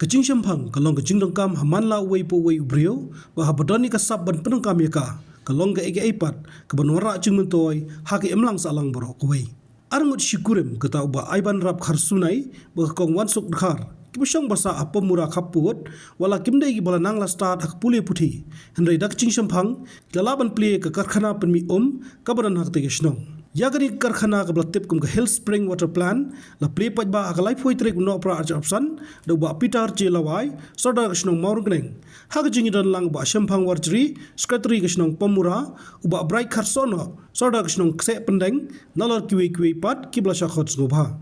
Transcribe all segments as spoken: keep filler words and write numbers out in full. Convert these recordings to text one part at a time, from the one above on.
Ka jingshemphang ka long ka jingdonkam ha man la uwei pa uwei u briew, bad haba don ïa ka sap ban pyndonkam ïa ka, ka long kaei kaei pat kaban wanrah jingmyntoi ha ka imlang sahlang baroh kawei. Arngut shi kurim kata u Bah Aibanrap Kharsunai bad ka Kong Wansuk Dkhar, kiba shong ba sah ha Pamura khappud, wat la kim dei kiba la nang la stad ha ka pule puthi, hynrei da ka jingshemphang ki la lah ban plie ka karkhana pynmih um kaba don ha katei ka shnong. Ïa kane ka karkhana kaba la tip kum ka Hill Spring Water Plant la plie paidbah ha ka laiphew tarik u Nohprah arhajar arphew san da u Bah Peter J Lawai, Sordar ka shnong Mawryngkneng, ha ka jingïadon lang u Bah Shemphang Warjri, Secretary ka shnong Pamura, u Bah Bright Kharsohnoh, Sordar ka shnong Kseh Pyndeng, nalor kiwei kiwei pat kiba la shah khot sngewbha.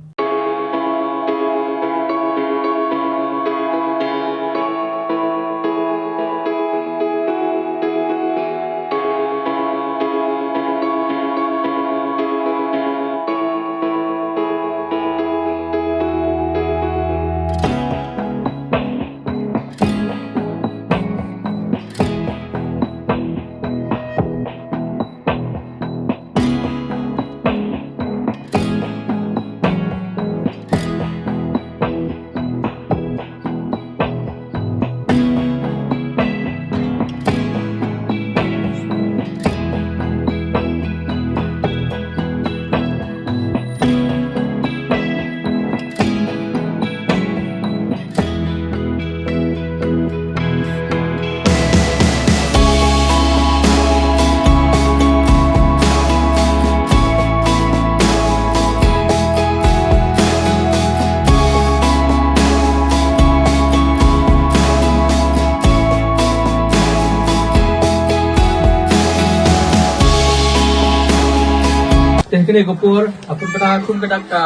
Te kane ka por, a pynbna kum ka dak ka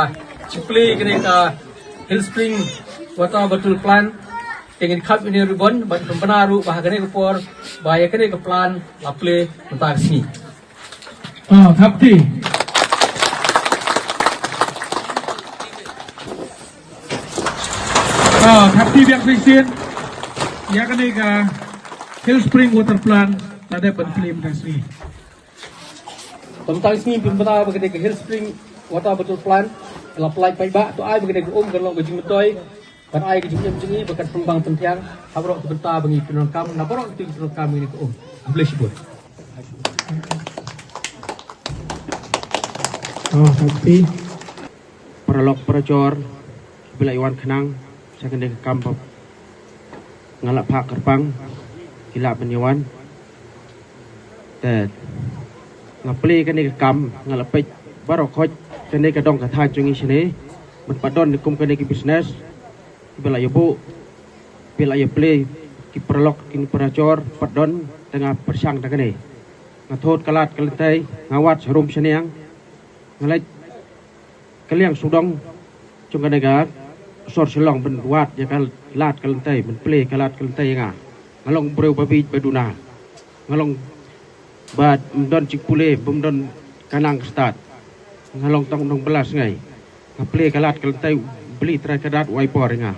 jingplie kane ka Hill Spring Water Bottle Plant. Te ngin khap ïa une u ribbon ban pynbna ruh ba ha kane ka por ba ïa kane ka plant la plie mynta ka sngi. Ah, khapti. Ah, khapti biang shisien. Ïa kane ka Hill Spring Water Plant la dep ban plie mynta ka sngi. Mynta ka sngi pynbna ba kane ka Hill Spring Water Bottle Plant la plie paidbah, to ai ba kane ka um kan long ka jingmyntoi, ban ai ka jingim jong ngi ba kan pynbang pynthiang ha baroh ki bynta ba ngi pyndonkam, na baroh ki pyndonkam ngi ka um. Khublei shibun. Oh, khapti. Paralok parajor kiba la ïa wan khnang sha kane ka kam ba nga la phah kyrpang, ki lah ban ïa wan. Te nga plie kane ka kam, nga la peit baroh khoit kane ka dong ka thaiñ jong ngi shane, ban pat don kum kane ki business kiba la ïa buh, kiba la ïa plie, ki paralok ki parajor pat don, te nga pyrshang da kane. Nga thut ka lad ka lynti, nga wad sharum shaniang, nga leit ka liang sawdong jong kane ka sor Shillong ban wad ïa ka lad ka lynti, ban plie ka lad ka lynti ïa nga. Nga long briew ba bieit ba duna. Nga long bym don jingpule, bym don ka nang ka stad. Nga long tang u nongbylla sngi. Nga plie ka lad ka lynti, U Blei Trai Kynrad u ai bor ïa nga.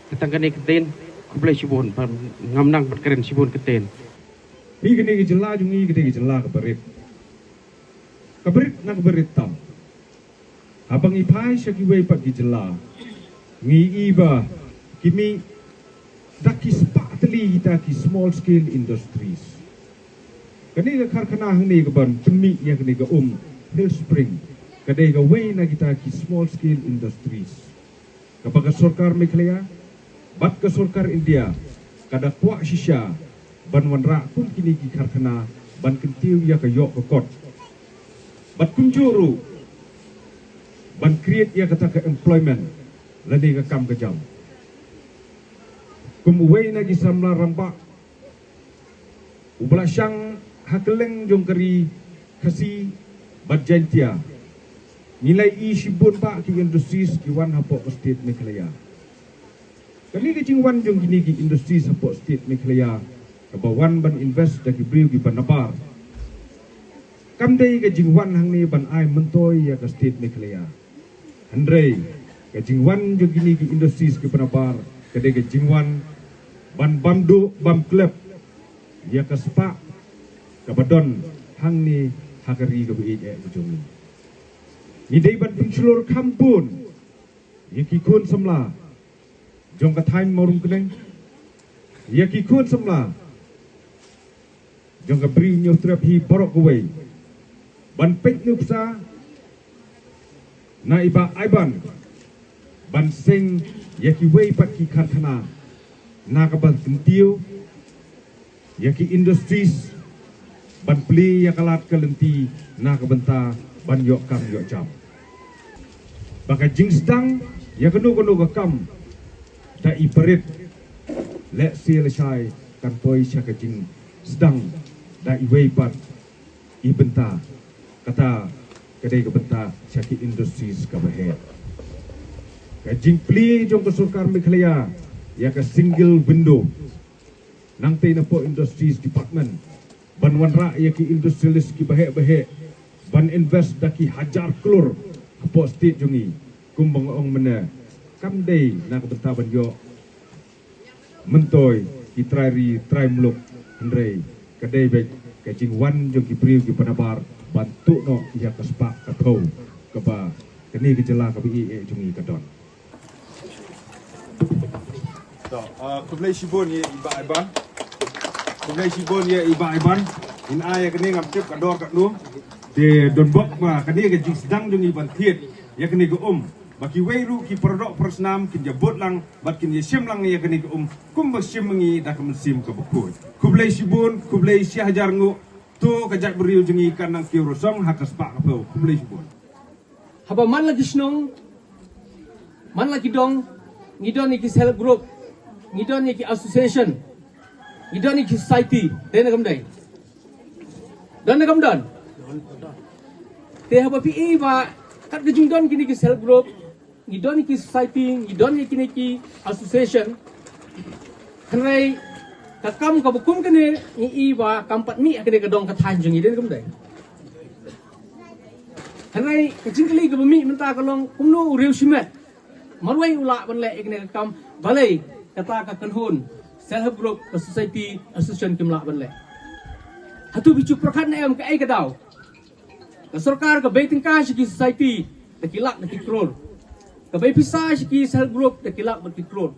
Te tang kane ka ktien, khublei shibun, ba ngam nang ban kren shibun ka ktien. Hi kane ka jylla jong ngi ka dei ka jylla kaba rit. Kaba rit na kaba rit tam. Haba ngi phai sha kiwei pat ki jylla, ngi i ba ki mih da ki spah tylli kita ki small scale industries. Kane ka karkhana hangne kaban pynmih ïa kane ka um Hill Spring ka dei kawei na kita ki small scale industries kaba ka sorkar Meghalaya bad ka sorkar India ka da kwah shisha ban wanrah kum kine ki karkhana ban kyntiew ïa ka ïoh ka kot. Bad kumjuh ruh ban create ïa kata ka employment lane ka kam ka jam. Kum uwei na ki samla rangbah uba la shang ha kylleng jong ka ri Khasi bad Jaintia, ngi la i shibun bah ki industries ki wan hapoh ka state Meghalaya. Kane ka jingwan jong kine ki industries hapoh state Meghalaya kaba wan ban invest da ki briew kiba nabar, kam dei ka jingwan hangne ban ai myntoi ïa ka state Meghalaya. Hynrei ka jingwan jong kine ki industries kiba nabar ka dei ka jingwan ban bam duh bam klep ïa ka spah kaba don hangne ha ka ri kaba ïeit eh ka jong ngi. Ngi dei ban pynshlur kham bun ïa ki khun samla jong ka thaiñ Mawryngkneng, ïa ki khun samla jong ka Bri u Hynñiewtrep hi baroh kawei, ban peit nuksa na i Bah Aiban ban seng ïa kiwei pat ki karkhana, na ka ban kyntiew ïa ki industries, ban plie ïa ka lad ka lynti na ka bynta ban ïoh kam ïoh jam. Ba ka jingsdang ïa kano kano ka kam da i barit, lehse lashai kan poi sha ka jingsdang da iwei pat i bynta. Kata ka dei ka bynta sha ki industries kaba heh. Ka jingplie jong ka sorkar Meghalaya ïa ka single window nangtei na pdeng Industries Department ban wanrah ïa ki industrialist kiba heh ba heh ban invest da ki hajar klur hapoh state jong ngi, kumba nga ong mynne, kam dei na ka bynta ban ïoh myntoi ki trai ri trai muluk, hynrei ka dei beit ka jingwan jong ki briew kiba nabar ban tuh noh ïa ka spah ka thew kaba kane ka jylla kaba ïeit jong ngi ka don. To, ah, khublei shibun ïa i Bah Aiban. Khublei shibun ïa i Bah Aiban. Ngin ai ïa kane, ngam tip ka dor katno. Te don bok ba kane ka jingsdang jong i ban thied ïa kane ka um, ba kiwei ruh ki paradoh parasnam kin ïa bud lang bad kin ïa shim lang ïa kane ka um kumba shim ma ngi da ka mynsiem kaba khuid. Khublei shibun, khublei shi hajar nguh. To ka jaitbynriew jong ngi kan nang kiew rosong ha ka spah ka thew. Khublei shibun. Haba man la ki shnong, man la ki dong, ngi don ïa ki self group, ngi don ïa ki association, ngi don ïa ki society, dei ne kam dei? Don ne kam don? Te haba phi i ba kat ka jingdon kine ki self group, ngi don ïa ki society, ngi don ïa kine ki association, hynrei ka kam kaba kum kane ngi i ba kam pat mih ha kane ka dong ka thaiñ jong ngi, dei ne kam dei? Hynrei ka jingkylli kaba mih mynta ka long kumno u riew shimet marwei u lah ban leh ïa kane ka kam, balei kata ka kynhun self help group, ka society, association kim lah ban leh? Hato phi ju pyrkhat ne em kaei ka daw? Ka sorkar ka bei tyngka sha ki society da ki lak da ki klur. Ka bei pisa sha ki self help group da ki lak da ki klur.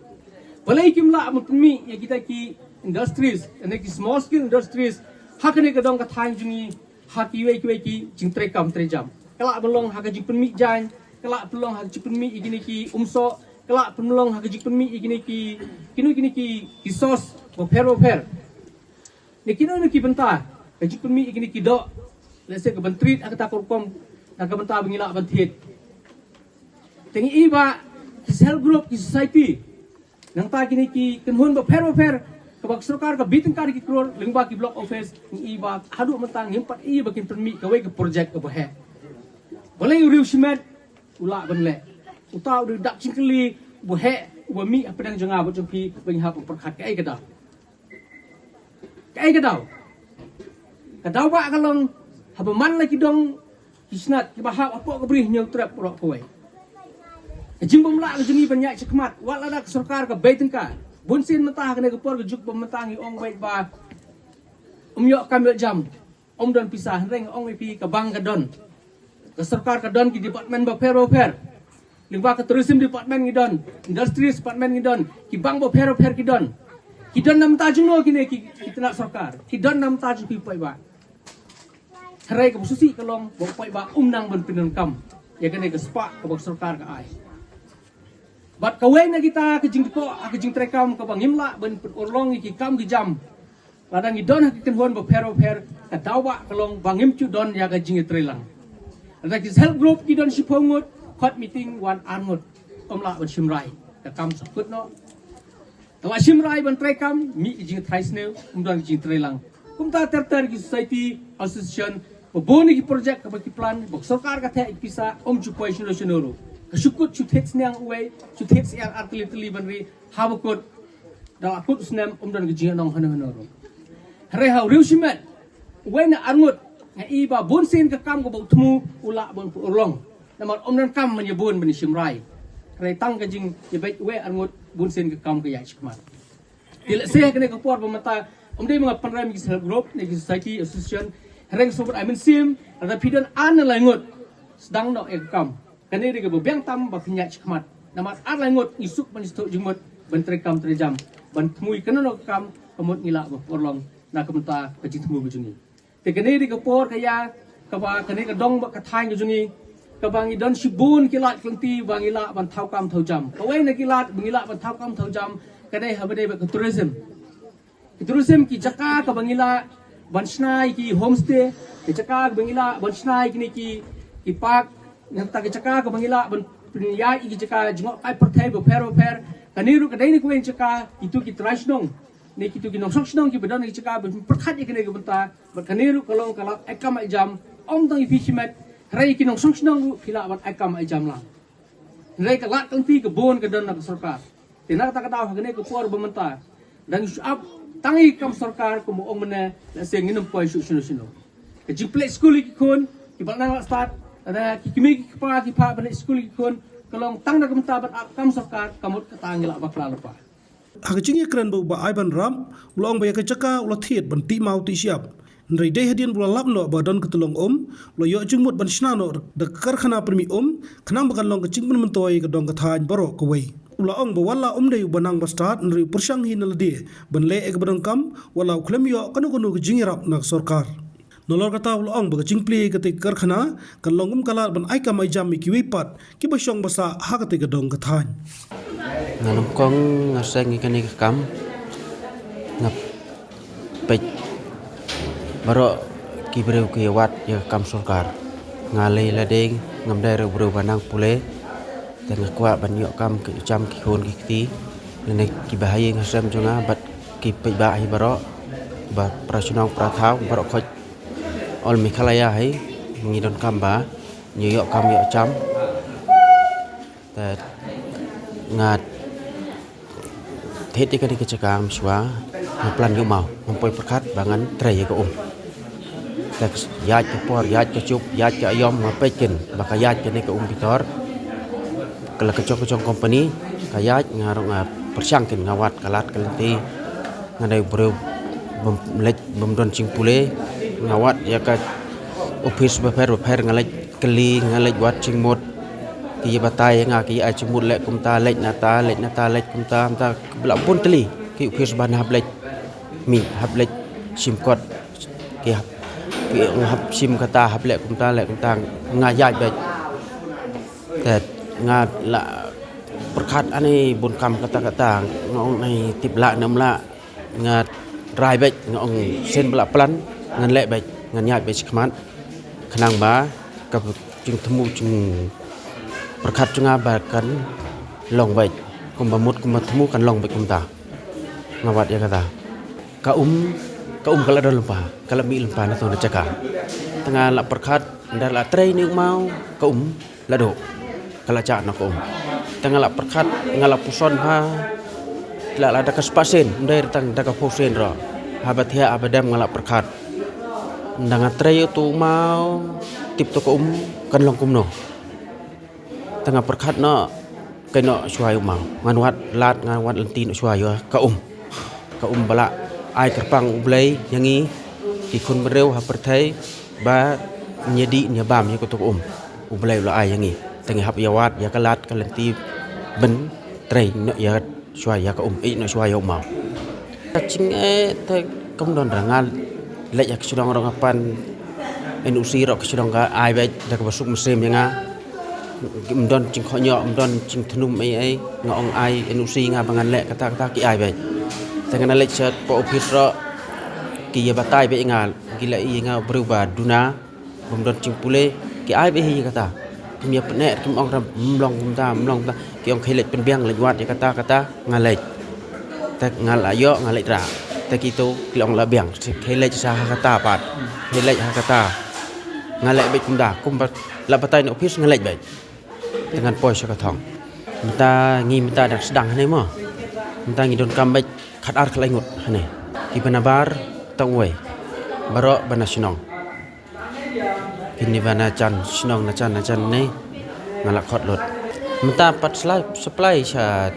Balei kim lah ban pynmih ïa kita ki industries, ne ki small scale industries ha kane ka dong ka thaiñ jong ngi, ha kiwei kiwei ki jingtrei kam trei jam? Ka lah ban long ha ka jingpynmih jaiñ, ka lah ban long ha ka jingpynmih ïa kine ki umsoh, ka lah ban long ha ka jingpynmih ïa kine ki, kino kine ki, ki sauce bapher bapher. Ne kino kino ki bynta, ka jingpynmih ïa kine ki doh, lehse ka ban treat ha kata ka rukom, na ka bynta ba ngi lah ban thied. Te ngi i ba ki self group, ki society, nangta kine ki kynhun bapher bapher kaba ka sorkar ka bei tyngka da ki klur lyngba ki block office, ngi i ba haduh mynta ngim pat i ba kin pynmih kawei ka project kaba heh. Balei u riew shimet u lah ban leh? Uta u dei u dak jingkylli uba heh, uba mih hapdeng jong nga bad jong phi ba ngi hap ban pyrkhat kaei ka daw. Kaei ka daw? Ka daw ba ka long, haba man la ki dong ki snat kiba hap hapoh ka Bri Hynñiewtrep baroh kawei, ka jingbymlah ka jong ngi ban ïaid shakhmat, wat lada ka sorkar ka bei tyngka. Bunsien mynta ha kane ka por ka juk ba mynta ngi ong beit ba ym ïoh kam ïoh jam, ym don pisa, hynrei nga ong ïa phi ka bank ka don. Ka sorkar ka don ki department bapher bapher. Lyngba ka tourism department ngi don, industries department ngi don, ki bank bapher bapher ki don. Ki don na bynta jong no kine ki, ki tnat sorkar? Ki don na bynta jong phi paidbah. Hynrei kaba sngewsih ka long ba u paidbah um nang ban pyndonkam ïa kane ka spah kaba ka sorkar ka ai. Bad kawei na kita ka jingdkoh ha ka jingtreikam kaba ngim lah ban pynurlong ïa ki kam ki jam. Lada ngi don ha ki kynhun bapher bapher, ka daw ba ka long ba ngim ju don ïa ka jingïatreilang. Lada ki self group ki don shiphew ngut, khot meeting wan ar ngut, ym lah ban shim rai, ka kam sa kut noh. Ka la shim rai ban treikam, mih ka jingtrai sniew, ym don ka jingtreilang. Kumta ter ter ki society, association, ba bun ki project kaba ki plan, ba ka sorkar ka theh ïa ki pisa, ym ju poi shano shano ruh. Ka shu kut shu thied sniang uwei, shu thied syiar ar tylli tylli ban ri, haba kut, da la kut u snem ym don ka jingïahnong hano hano ruh. Hynrei ha u riew shimet uwei na ar ngut, nga i ba bunsien ka kam kaba u thmu u lah ban pynurlong. Namar ym donkam ban ïa bun ban ïa shim rai. Hynrei tang ka jingïabeit uwei ar ngut bunsien ka kam ka ïaid shakhmat. Te lehse ha kane ka por ba mynta ym dei ma nga pynrem ïa ki self help group ne ki society, association. Hynrei nga sngewbha ai mynsiem, lada phi don ar ne lai ngut, sdang noh ïa ka kam. Kane dei kaba biang tam ba phin ïaid shakhmat. Namar ar lai ngut ngi suk ban sngewthuh jingmut. ban trei kam trei jam, ban thmu ïa kano kano ka kam, ka mut ngi lah ban pynlong na ka bynta ka jingthmu ka jong ngi. Te kane dei ka por ka ïa kaba kane ka dong bad ka thaiñ ka jong ngi, kaba ngi don shibun ki lad ki lynti ba ngi lah ban thaw kam thaw jam. Kawei na ki lad ba ngi lah ban thaw kam thaw jam ka dei ha ba dei bad ka tourism. Ki tourism, ki jaka kaba ngi lah ban shna ïa ki homestay, ki jaka kaba ngi lah ban shna ïa kine ki, ki park, nangta ki jaka kaba ngi lah ban pynïaid ïa ki jaka jngohkai pyrthei bapher bapher. Kane ruh ka dei na kawei jaka, kito ki trai shnong ne kito ki nongshong shnong kiba don ha ki jaka ban pyrkhat ïa kane ka bynta. Bad kane ruh ka long ka lad ai kam ai jam, ym tang ïa phi shimet, hynrei ïa ki nongshong shnong ruh phi lah ban ai kam ai jam lang. Hynrei ka lad ka lynti ka bun ka don na ka sorkar. Te na kata ka daw ha kane ka por ba mynta dang shu ap tang ïa ka kam sorkar, kumba ong mynne, lehse ngin ym poi shuh shano shano. Ka jingpynleit skul ïa ki khun kiba nang lah stad, lada ki kmie ki kpa ki phah ban leit skul ïa ki khun, ka long tang na ka bynta ban ap kam sorkar, ka mut kata ngi lah bakla lypa. Ha ka jingïakren bad u Bah Ivan Rap, u la ong ba ïa ka jaka u la thied ban tih maw tih shyiap. Hynrei dei hadien ba u la lap noh ba don ka tyllong um, u la ïoh jingmut ban shna noh da ka karkhana pynmih um, khnang ba kan long ka jingpynmyntoi ïa ka dong ka thaiñ baroh kawei. U la ong ba wat la um dei uba nang ba stad, hynrei u pyrshang hi na lade ban leh ïa kaba donkam, wat la u khlem ïoh kano kano ka jingïarap na ka sorkar. Nalor kata u la ong ba ka jingplie ïa katei ka karkhana kan long kum ka lad ban ai kam ai jam ïa kiwei pat kiba shong ba sah ha katei ka dong ka thaiñ. Nga nyngkong nga seng ïa kane ka kam, nga peit baroh ki briew ki ïa wad ïa ka kam sorkar. Nga lei lade ngam dei ruh briew ba nang pule, te nga kwah ban ïoh kam ki jam ki khun ki kti. Lane kiba ha ïing ha sem jong nga bad ki paidbah hi baroh, ba para shnong para thaw baroh khoit all Meghalaya hi, ngi donkam ba ngi ïoh kam ïoh jam. Te nga thied ïa kane ka jaka mynshuwa, nga plan ïa u maw, ngam poi pyrkhat ba ngan trei ïa ka um. Te ïaid ka por, ïaid ka juk, ïaid ka aïom, nga peit kin ba ka ïaid kane ka um bitor. Ka la ka jong ka jong company ka ïaid, nga ruh nga pyrshang kin, nga wad ka lad ka lynti. Nga dei u briew bym leit, bym don jingpule. Nga wad ïa ka ophis bapher bapher, nga leit kylli, nga leit wad jingmut. Ki ïa batai ïa nga, ki ïa ai jingmut, leh kumta, leit nata, leit nata, leit kumta, kumta. Ba la bun tylli ki ophis ba nga hap leit mih, hap leit shim kot. Ki hap, ki ong hap shim kata, hap leh kumta, leh kumta, nga ïaid beit. Te nga la pyrkhat ani bun kam kata kata, nga ong ani tip lah ne em lah. Nga rai beit, nga ong sien ba la plan ngan leh beit, ngan ïaid beit shakhmat. Khnang ba ka jingthmu jingpyrkhat jong nga ba kan long beit, kumba mut kumba thmu kan long beit kumta. Nga wad ïa kata. Ka um, ka um ka la don lypa, ka la mih lypa na to na jaka. Te nga la pyrkhat, ynda la trei ne u maw ka um, la duh, ka la jah noh ka um. Te nga la pyrkhat, nga la puson bha, la, la da ka spah sien, ym dei tang da ka phew sien ruh. Haba thiah haba dem nga la pyrkhat, ynda nga trei ïa uto u maw, tip to ka um kan long kumno. Te nga pyrkhat noh, kaei noh shuwa ïa u maw. Ngan wad lad, ngan wad lynti noh shuwa ïa ka um. Ka um ba la ai kyrpang U Blei ïa ngi ki khun bynriew ha pyrthei, ba ngi ïa dih ngi ïa bam ïa kato ka um U Blei u la ai ïa ngi. Te ngi hap ïa wad ïa ka lad ka lynti ban trei noh ïa shuwa ïa ka um, ïeh noh shuwa ïa u maw. Ka jingeh te kam don, ra nga leit ha ka shnong ruh nga pan N O C ruh ka shnong ka ai beit da kaba suk mynsiem ïa nga. Ym don jingkhohñioh, ym don jingthnum ei ei, nga ong ai N O C nga ba ngan leh kata kata, ki ai beit. Te nga na leit sha post office ruh ki ïa batai beit ïa nga, ki la ïohi ïa nga u briew ba duna, bym don jingpule, ki ai beit hi ïa kata. Kim ïa pyneh, kim ong ra ym long kumta, ym long kumta. Ki ong khie leit pynbiang, leit wad ïa kata kata, nga leit. Te nga la ïoh, nga leit rah. Te kito ki la ong la biang, khie leit sa ha kata pat, khie leit ha kata. Nga leit beit kumta, kumba la batai na office nga leit beit. Te ngan poi sha ka thong. Mynta ngi mynta dang sdang hangne mo. Mynta ngi donkam beit khatar khatlai ngut hangne. Kiba na bar tang uwei. Baroh ba na shnong. Kine ba na jan shnong, na jan, na jan ne nga la khot lut. Mynta pat sla-, supply sha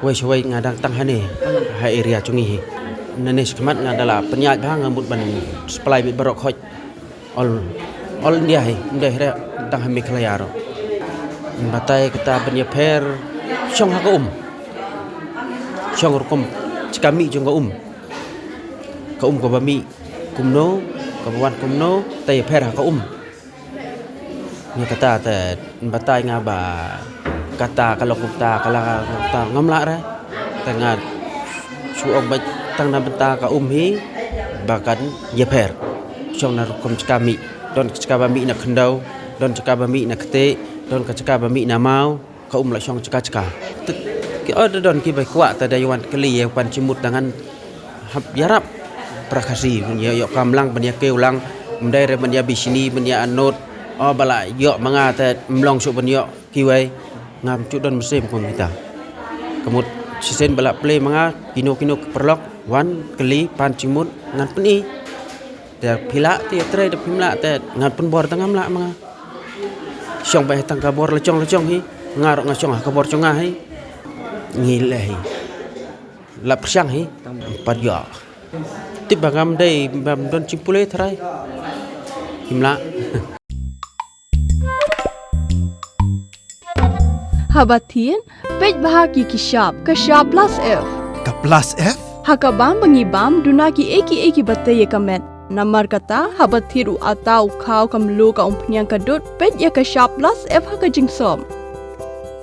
wei sha wei, nga dang tang hangne ha area jong ngi hi. Nangne shakhmat nga da la pynïaid bha, nga mut ban supply beit baroh khoit. All, all India hi, ym dei hi re tang ha Meghalaya ruh. Batai kata ban ïapher shong ha ka um. Shong rukom jaka mih jong ka um. Ka um kaba mih kumno, kaba wan kumno, te ïapher ha ka um. Ïa kata te batai nga ba kata ka long kumta, ka la kumta ngam lah re. Te nga shu ong ba tang na bynta ka um hi ba kan ïapher. Shong na rukom jaka mih. Don ka jaka ba mih na khyndew, don jaka ba mih na ktieh, don ka jaka ba mih na maw. Ka um la shong jaka jaka. Te ki, oh, da don kiba kwah te da ïa wan kylli ïa pan jingmut, da ngan hap ïarap para Khasi, ban ïa ïoh kam lang, ban ïa kiew lang, ym dei re ban ïa bishni, ban ïa anot. Oh, ba la ïoh ma nga te ym long shuh ban ïoh kiwei. Ngam ju don mynsiem kum kita. Ka mut shisien ba la plie ma nga, kino kino ki paralok wan kylli pan jingmut, ngan pyni. Te phi lah te ïatrei, te phim lah te ngan pynbor, te ngam lah ma nga. Shong beit ha tang ka bor la jong la jong hi. Nga ruh nga shong ha ka bor jong nga hi. Ngi leh hi. La pyrshang hi. Pat ïoh. Tip ba ngam dei, bym don jingpule tharai. Phim lah. Haba thied, peit bha ki ki shap, ka shap plus F. Ka plus F? Ha ka bam ba ngi bam, duna kiei kiei kiba tei ïa ka met. Namar kata, haba thied u atta, u khaw, ka mluh, ka umphniang, ka dud, peit ïa ka shap plus F ha ka jingsop.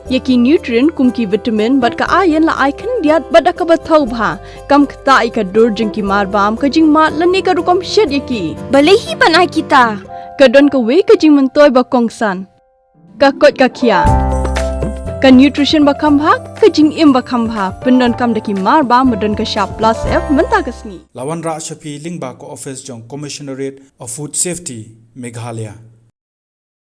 Ïa ki nutrient kum ki vitamin bad ka iron la ai khyndiat bad da kaba thaw bha. Kam ktah ïa ka dur jong ki mar bam, ka jingmad lane ka rukom shet ïa ki. Balei hi ban ai kita? Ka don kawei ka jingmyntoi ba kongsan. Ka koit ka khiah. Ka nutrition ba kham bha, ka jingim ba kham bha. Pyndonkam da ki mar bam ba don ka shap plus F mynta ka sngi. La wanrah sha phi lyngba ka office jong Commissionerate of Food Safety, Meghalaya.